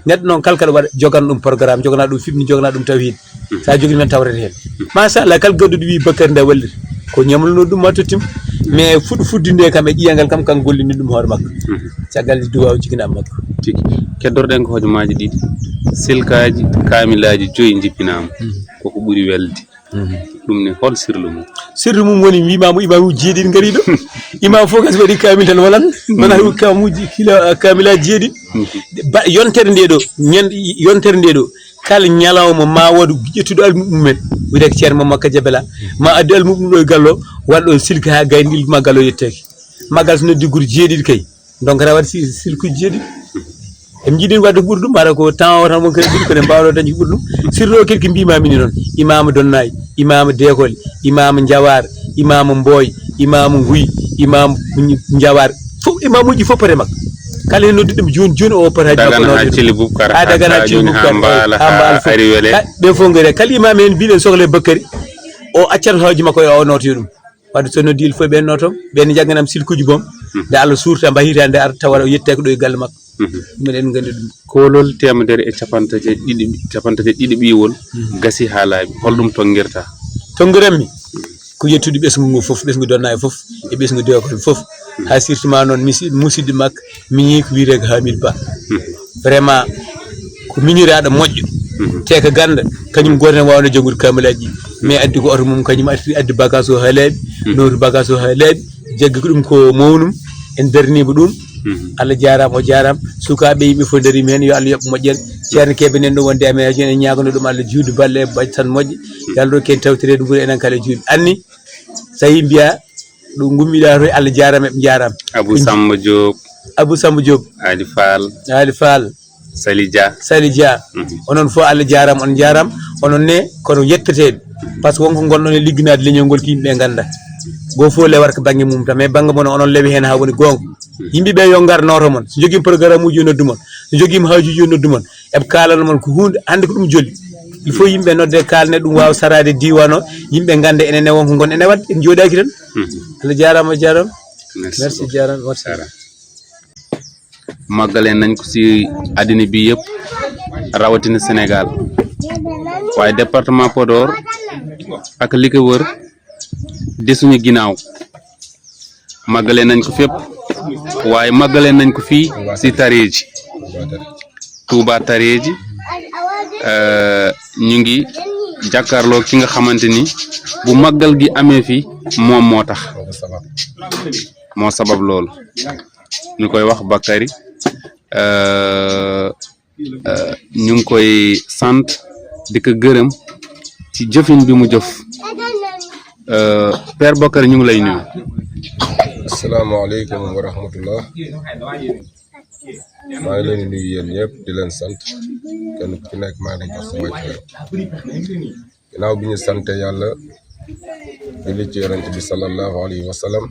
Neɗɗo noon kala kaɗa waɗa jogan ɗum programme, jogana ɗum fimni, jogana ɗum tawhid. Sa jogini men tawrete heen. Machallah, kala gadduɗo wi Bakary nda wallir. Ko ñamluno ɗum ma tottim. Mais fuɗ-, fuddinde kam e ƴiyangal kam, kan gollini ɗum hoore makko. Caggal nde duwaw jiginaama makko. Tigi. Keddorɗen ko hojomaaji ɗiɗi. Silkaaji, kaamilaaji joyi njippinaama. Koko ɓuri welde. Ɗum ne hol sirlu mum? Sirlu mum woni wiimaama imaamuuji jeeɗiɗi ngari ɗo. Imaamu fof kasi waɗi kaamil tan walan. Wona kamuji kila, kaamilaaji jeeɗiɗi. Ba-, yontere nde ɗo, ñande, yontere nde ɗo, kala ñalawma ma waɗu ƴettuɗo almuɓɓe mumen, wiyete ko ceerno Mamma Kadiabela, ma addu almuɓɓe ɗo e gallo, waɗa ɗon silki haa gayni ɗi ma gallo yetteke. Maggal so noddi gure jeeɗiɗi kay, donc rawa waɗa si-, silkuji jeeɗiɗi. En jiiɗi waɗde ko ɓuri ɗum, mara ko temps o tan won kadi ɓuri, kono en mbawno dañde ko ɓuri ɗum. Sirlu o kadi ko mbimami ni noon, imama Donnayi, imama Deekoli, imama Njawar, imama Mboy, imama Nguy, imama Njawar, fof imamuji fof pote makko. Kala hen nodduɗo ɗum joni joni o potaji makko Dagana ha noddude. Cili Bubkar, ha Dagana ha Cili Bubkar, ha Mbala, ha Mbala ha fof. Ariwele. Ka-, ɓe fof ngari. Kala imam hen mbiɗen sohla e Bakary, o accat hooji makko yo o notoyo ɗum. Wadde so noddi il faut ɓen noto, ɓen jagganam silkuji boom. Nde Allah suurta mba hitaande ar tawa o yette ko ɗo e galle makko. Ɗum eɗen nganndi ɗum. Koolol temedere e capantati e ɗiɗi, capantati e ɗiɗi ɓiiwol gasi ha laaɓi. Holɗum tonngirta? Tonngiranmi? ko yettude ɓesngu ngu fof, ɓesngu Donnaaɓe fof, e ɓesngu Deekoɓe fof. Haa surtout ma noon misi-, musidɗo makko, miñi ko wiyetee ko Hamidou Ba. Vraiment, ko miñiraaɗo moƴƴo. Te ko gannda, kañum gooto tan waawno janngude kaamilaaji ɗi. Mais addi ko oto mum, kañum addi, addi bagage o haa laaɓi, nawti bagage o haa laaɓi, jaggi ko ɗum ko mawnum, en darniima ɗum. Allah jaaraama, o jaaraama. Sukaaɓe, yimɓe fof dariima heen, yo Allah yoɓ moƴƴere. Ceerno Kebe nen ɗo wonde amen, en ñaagano ɗum Allah juutde balɗe, baɗ tan moƴƴe. Yo Allah rokku en tawtoreede wuro enen kala e juuɗe. Anni, so yimɓe mbiya, ɗo ngummiɗaa to, Allah jaaraama, ɓe njaaraama. Abou Samba Diop. Abou Samba Diop. Ali Fall. Ali Fall. Sali Dia. Sali Dia. Onon fof Allah jaaraama, on njaaraama. Onon ne, kono yetteteeɓe. Par ce que wonko ngonɗon e ligginaade leñol ngol ko yimɓe ɓe ngannda. Goo fof lewata ko bannge mum tan, mais bannge mon onon lewi heen haa woni goonga. Yimɓe ɓe yo ngar nooto mon. So jogiima programme uji yo noddu mon. So jogiima haajuuji yo noddu mon. Eɓe kaalana mon ko huunde, hannde ko ɗum jolli. Il faut yimɓe nodde kaalne ɗum waawa saraade diiwaan o, yimɓe ngannda enen ne wonko ngon ene waɗde, en jooɗaaki tan. Allah jaaraama, jaaraama. Merci beaucoup. Jaaraama, merci. Jaaraama. Màggal nañ ko ci àddina bi yëpp, rawatina Sénégal. Waaye département Podor ak li ko wër desuñu ginnaaw. Màggale nañ ko fépp, waaye màggale nañ ko fii ci Tareji, Touba Tareji. Euh, ñu ngi jàkkaarloo ki nga xamante ni bu màggal gi amee fii, moom moo tax, moo sabab loolu. Ñu koy wax Bakary. Euh, euh, ñu ngi koy sant, di ko gërëm ci jëfin bi mu jëf. Euh, Père Bakary, ñu ngi lay nuyu. Asalaamaaleykum wa rahmatullah. Maa ngi leen di nuyu yéen ñëpp, di leen sant. Kenn ku ci nekk maa ngi lay jox sa wàccuwaay. Ginnaaw bi ñu sant Yàlla, julli ci Yonent bi sallallahu alayhi wa sallam,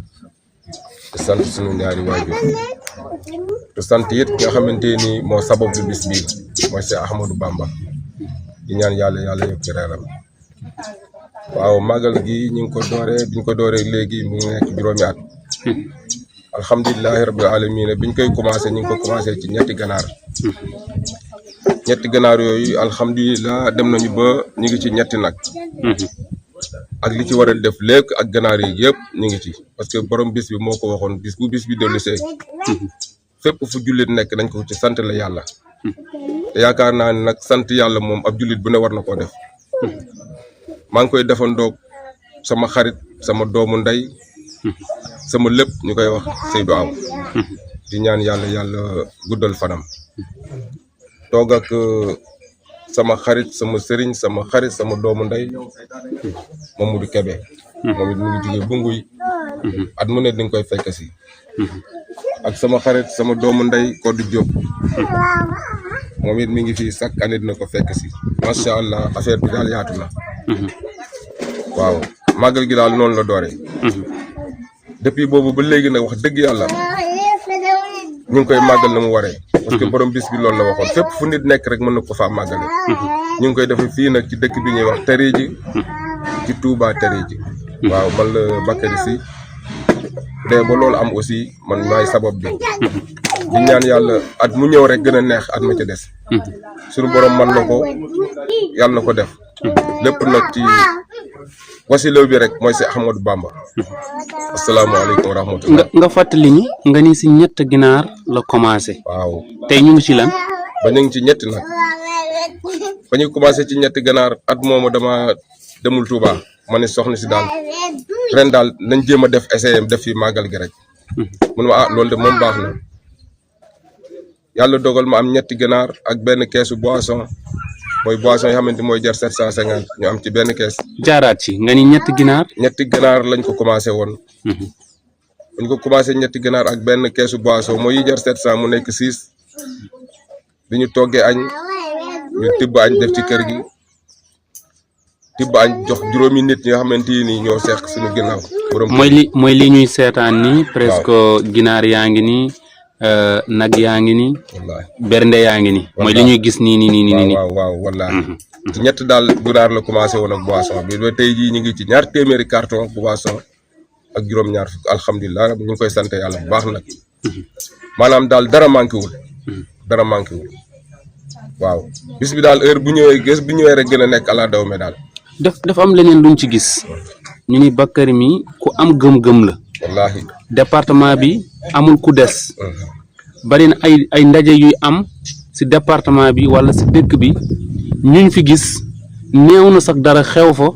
di sant suñu ñaari waajur, di sant it nga xamante ni moo sabab bi bis bi, mooy Cheikh Ahmadou Bamba. Di ñaan Yàlla, Yàlla yokk ci reeram. Waaw, màggal gi ñu ngi ko dooree, bi ñu ko dooree léegi mu ngi nekk juróomi at. Alhamdulillahi rabbil alamin, bi ñu koy commencé, ñu ngi ko commencé ci ñetti ganaar. Ñetti ganaar yooyu, alhamdulillah, dem nañu ba ñu ngi ci ñetti nag. Ak li ci war a def lépp ak ganaar yi yëpp ñu ngi ci. Parce que borom bis bi moo ko waxoon, bis bu bis bi dellusee, fépp fu jullit nekk, nañ ko ci sant la Yàlla. Te yaakaar naa ne nag sant Yàlla moom ab jullit bu ne war na koo def. Maa ngi koy defandoog sama xarit, sama doomu ndey, sama lépp, ñu koy wax Seydou Aw. Di ñaan Yàlla, Yàlla guddal fanam. Toog ak, euh, sama xarit, sama sëriñ, sama xarit, sama doomu ndey, Mamadou Kébé. Moom it mu ngi jógee Bunguy. At mu ne dañ koy fekk si. Ak sama xarit, sama doomu ndey, Codou Diop. Moom it mi ngi fii, chaque année dina ko fekk si. Macha Allah, affaire bi daal yaatu na. Waaw, màggal gi daal noonu la dooree. Depuis boobu ba léegi nag, wax dëgg Yàlla, ñu ngi koy màggal na mu waree. Parce que borom bis bi loolu la waxoon, fépp fu nit nekk rek mën na ko faa màggale. Ñu ngi koy defee fii nag ci dëkk bi ñuy wax Tareji, ci Touba Tareji. Waaw, man la Bakary Sy. De ba loolu am aussi, man maay sabab bi. Di ñaan Yàlla at mu ñëw rek gën a neex at ma ca des. Suñu borom man na ko, Yàlla na ko def. Lépp nag ci wasilaw bi rek, mooy si Ahmadou Bamba. Asalaamaaleykum wa rahmatullah. Nga, nga fàttali ñu, nga ni si ñett ginaar la commencé. Waaw. Tey ñu ngi ci lan? Ba ñu ngi ci ñetti nag. Ba ñu commencé ci ñetti ganaar, at moomu dama demul Touba. Ma ne soxna si daal, ren daal nañ jéem a def essai am, def fi màggal gi rek. Mun ma, ah, loolu de moom baax na. Yàlla dogal ma am ñetti ganaar ak benn keesu boisson, mooy boisson yoo xamante mooy jar sept cent cinquante, ñu am ci benn kees. Jaaraat ci, nga ni ñetti ginaar? Ñetti ganaar lañ ko commencé woon. Buñ ko commencé ñetti ganaar ak benn keesu boisson, mooy yi jar sept cent, mu nekk six. Bi ñu toggee añ, ñu tibb añ def ci kër gi. Tibb añ jox juróomi nit ñi nga xamante ni ñoo seq suñu ginnaaw. Borom mooy li, mooy li ñuy seetaan nii, presque ginaar yaa ngi nii, euh, nag yaa ngi nii, wallaahi. Bernde yaa ngi nii. Mooy li ñuy gis nii, nii, nii, nii, nii. Waaw, waaw, wallaahi. Ci ñett daal ginaar la commencé woon ak boisson bi. Ba tey jii ñu ngi ci ñaar téeméeri carton boisson ak juróom-ñaar fukk. Alhamdulilah, ñu ngi koy sant Yàlla bu baax nag. Maanaam daal dara manqué wul. Dara manqué wul. Waaw. Bis bi daal heure bu ñëwee, gis bu ñëwee rek gën a nekk ala daw me daal. Daf, dafa am leneen luñ ci gis. Ñu ni Bakary mi ku am gëm-gëm la. Wallaahi. Département bi amul ku des. Bari na ay ay ndaje yuy am si département bi wala si dëkk bi, ñuñ fi gis néew na sax dara xew fa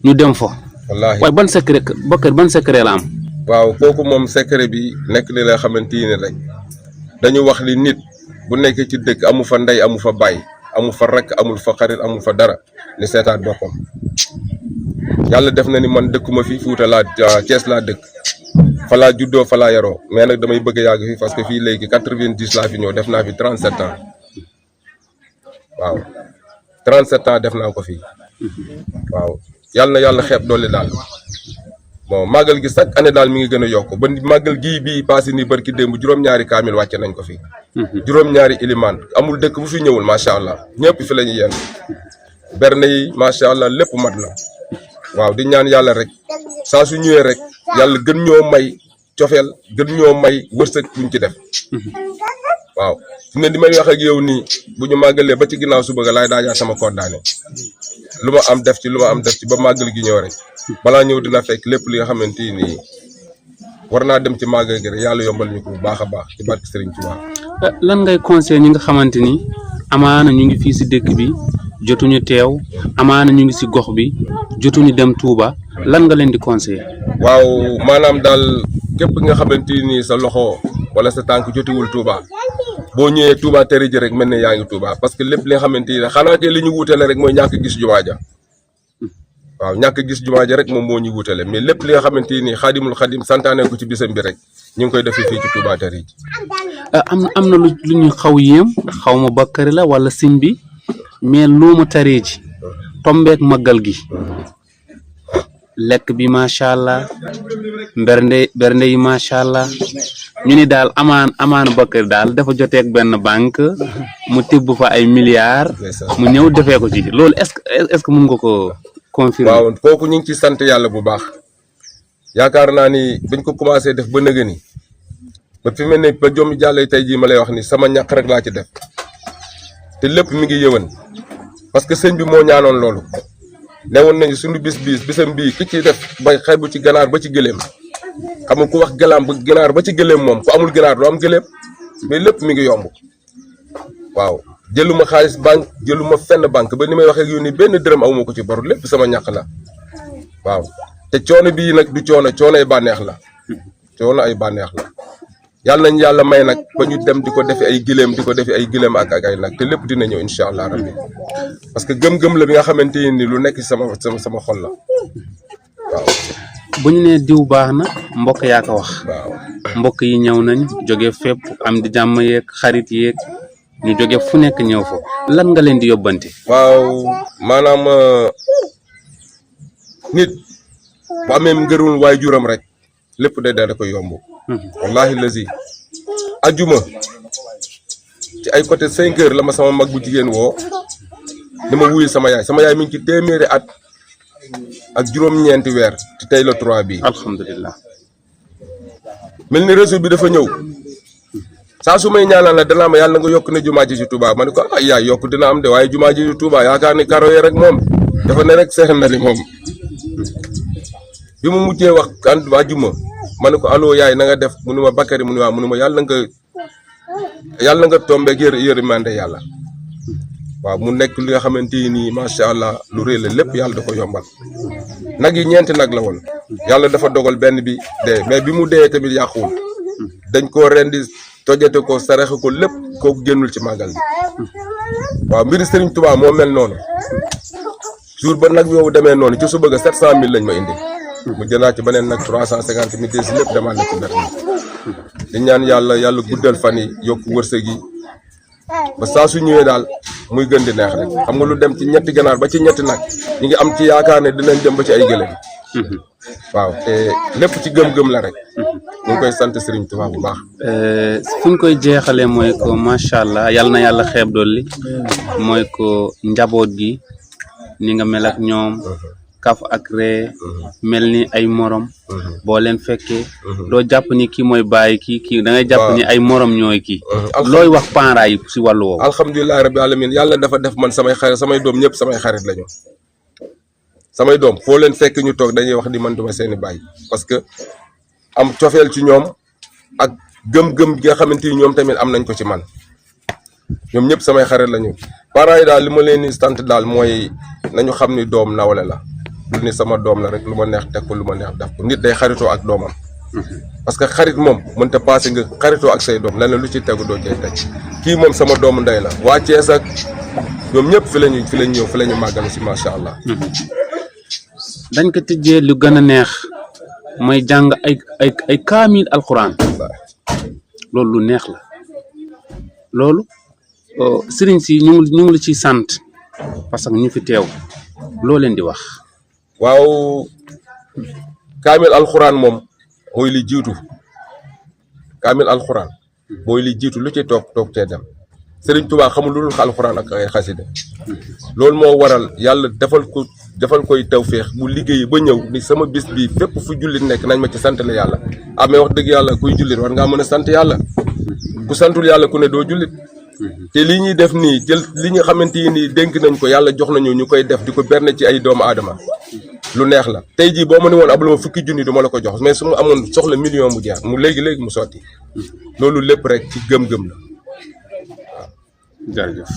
ñu dem fa. Wallaahi. Waaye ban secret, Bakary, ban secret la am? Waaw, kooku moom, secret bi nekk ni la xamante ni rek, dañu wax li nit bu nekkee ci dëkk, amu fa ndey, amu fa baay, amu fa rakk, amul fa xarit, amul fa dara, ni seetaat boppam. Yàlla def na ni man dëkkuma fi Fuuta laa, ah, Thiès laa dëkk, fa laa juddoo, fa laa yaroo, mais nag damay bëgg a yàgg fi parce que fii léegi quatre-vingt-dix laa fi ñëw, def naa fi trente-sept ans. Waaw, trente-sept ans def naa ko fii. Waaw, yàlla na yàlla xeeb doole daal. Bon, màggal gi chaque année daal mi ngi gën a yokk ba ni màggal gii bii passé nii, barki démb, juróom-ñaari kaamil wàcce nañ ko fi. Juróom-ñaari ilimaan, amul dëkk bu fi ñëwul, macha allah, ñëpp fi la ñuy yenn. Berne yi, macha allah, lépp mat na. Waaw, di ñaan yàlla rek, saa su ñëwee rek, yàlla gën ñoo may cofeel, gën ñoo may wërsëg buñ ci def. Waaw, fi mu ne, di may wax ak yow nii, bu ñu màggalee ba ci ginnaaw suba ga, laay daajaat sama koddaane, lu ma am def ci, lu ma am def ci ba màggal gi ñëw rek. Balaa ñëw dina fekk lépp li nga xamante ni war naa dem ci màggal gi rek, yàlla yombal ñu ko bu baax a baax, ci barke Serigne Touba. Eh, lan ngay conseil ñi nga xamante ni amaana ñu ngi fii si dëkk bi, jotuñu teew, amaana ñu ngi si gox bi, jotuñu dem Touba, lan nga leen di conseil? Waaw, maanaam daal, képp nga xamante ni sa loxo wala sa tànk jotiwul Touba, boo ñëwee Touba Téré ji rek, mel ne yaa ngi Touba, parce que lépp li nga xamante ni xanaa kay li ñu wuutale rek mooy ñàkk gis jumaa ja. Waaw, ñàkk gis jumaa ja rek moom moo ñu wuutale, mais lépp li nga xamante ni Xaadimul Xaadim santaane ko ci bisam bi rek, ñu ngi koy defee fii ci Touba Téré ji. Ah, am am na lu lu ñu xaw yéem, xaw ma Bakary la wala sim bi, mais luuma Téré ji tombeek màggal gi, lekk bi, macha allah, bernde bernde yi, macha allah. Ñu ni daal amaan amaan Bakary daal dafa joteek benn banque, mu tibb fa ay milliards, mu ñëw defee ko ci. Loolu, est-ce que est-ce que mun nga ko confirmer? Waaw, kooku ñu ngi ci sant yàlla bu baax. Yaakaar naa ni bañ ko commencé def ba nëgë ni, ba fi mel ni ba jom jàllee tey jii, ma lay wax ni sama ñàkk rek laa ci def, te lépp mi ngi yëwan, parce que sëñ bi moo ñaanoon loolu. Newoon nañu suñu bis bii, bisam bii, ki ci def ba xebu ci ganaar ba ci gëléem. Xam nga ku wax galaam ba ganaar ba ci gëléem moom, ku amul ganaar doo am gëléem, mais lépp mi ngi yomb. Waaw, jëluma xaalis banque, jëluma fenn banque, ba ni may waxee ak yow ni benn dërëm awma ko ci boru, lépp sama ñàkk la. Waaw, te coono bii nag du coono, coono ay bànneex la, coono ay bànneex la. Yàlla nañu yàlla may nag ba ñu dem di ko defi ay gileem, di ko defi ay gileem ak ak ay nag, te lépp dina ñëw, incha allah rabbi, parce que gëm-gëm la bi nga xamante ni lu nekk ci sama sama sama xol la. Waaw. Bu ñu nee diw baax na, mbokk yaa ko wax. Waaw. Mbokk yi ñëw nañ, jóge fépp, am di jàmm yeeg xarit yeeg, ñu jóge fu nekk ñëw fa. Lan nga leen di yóbbante? Waaw, maanaam, euh, nit bu amee ngërëm waaye juram rek, lépp day daal di koy yomb. Wallahi lazi, ajuma ci ay côté cinq heures la ma sama mag bu jigéen woo, dama wuyu sama yaay. Sama yaay mi ngi ci téeméeri at ak juróom-ñeenti weer, te tey la trois bi. Alhamdulillah. Mel ni réseau bi dafa ñëw, saa su may ñaanal la, danaa ma, "Yàlla na nga yokk ne jumaa ji ci Touba." Ma ne ko, "Ah, yaay, yokk dina am de, waaye jumaa ji ci Touba, yaakaar ni karo yi rek moom, dafa ne rek seer na ni moom." Bi mu mujjee wax kan waa juma, ma ne ko, "Allo, yaay, na nga def?" Mu ne ma, "Bakary." Mu ne, "Waaw." Mu ne ma, "Yàlla nga, yàlla nga tombeeg yër yërmande yàlla." Waaw, mu nekk li nga xamante ni, macha allah, lu rëy la, lépp yàlla da ko yombal. Nag yi, ñeenti nag la woon, yàlla dafa dogal benn bi dee, mais bi mu dee tamit yàquwul, dañ koo rendi, tojate ko, saraxe ko, lépp, kooku génnul ci màggal gi. Waaw, mbiri Serigne Touba moo mel noonu. Jour ba nag yooyu demee noonu, ci suba ga sept cent mille lañ ma indi. Mu jëndaat ci beneen nag trois cent cinquante mille, des lépp demaat na ci benn. Di ñaan yàlla, yàlla guddal fan yi, yokk wërsëg yi, ba saa su ñëwee daal muy gën di neex rek. Xam nga, lu dem ci ñetti ganaar ba ci ñetti nag, ñu ngi am ci yaakaar ne dinañ dem ba ci ay gëléem. Waaw, te lépp ci gëm-gëm la rek. Ñu ngi koy sant Serigne Touba bu baax. Eh, fi ñu koy jeexalee mooy ko, macha allah, yal na yàlla xeeb dolli. Mooy ko njaboot gi, ni nga mel ak ñoom, kaf ak ree, mel ni ay morom. Boo leen fekkee, doo jàpp ni kii mooy bàyyi kii, kii da ngay jàpp Waaw. ni ay morom ñooy kii. Alxam- Looy wax parents yi si wàllu woowu? Alhamdulilah rabbil alamin, yàlla dafa def man samay xarit, samay doom ñëpp samay xarit lañu. Samay doom, foo leen fekk ñu toog, dañuy wax ni man duma seeni baay, parce que am cofeel ci ñoom ak gëm-gëm gi nga xamante ni ñoom tamit am nañ ko ci man. Ñoom ñëpp samay xarit lañu. Parents yi daal, li ma leen di sant daal mooy nañu xam ni doom nawle la. Lu ni sama doom la rek, lu ma neex teg ko, lu ma neex def ko. Nit day xaritoo ak doomam. Parce que xarit moom mënta passé nga xaritoo ak say doom, leneen lu ci tegu doo cay teg. Kii moom sama doomu ndey la. Waa Thiès ak ñoom ñëpp fi lañu, fi lañu ñëw, fi lañu màggal si, macha allah. Dañ ko tijjee lu gën a neex, mooy jàng ay ay ay kaamil alxuraan. Loolu lu neex la. Loolu, oh, sëriñ si, ñu ngi ñu ngi la ciy sant, parce que ñu fi teew, loo leen di wax? Waaw, kaamil alxuraan moom mooy li jiitu. Kaamil alxuraan mooy li jiitu, lu ci toog toog cee dem. Sëriñ Tuubaa xamul lu dul alxuraan ak ay xasida. Loolu moo waral Yàlla defal ko defal koy tawféex, mu liggéey ba ñëw ni sama bis bi, fépp fu jullit nekk, nañ ma ci sant la Yàlla. Amee wax dëgg Yàlla, kuy jullit war ngaa mën a sant Yàlla. Ku santul Yàlla ku ne doo jullit. Te lii ñuy def nii, jël li nga xamante ni dénk nañ ko, Yàlla jox nañu, ñu koy def, di ko berne ci ay doomu aadama, lu neex la. Tey jii, boo ma ne woon abal ma fukki junni, du ma la ko jox, mais su ma amoon soxla million, mu jaar mu léegi léegi mu sotti. Loolu lépp rek ci gëm-gëm la. Jërëjëf.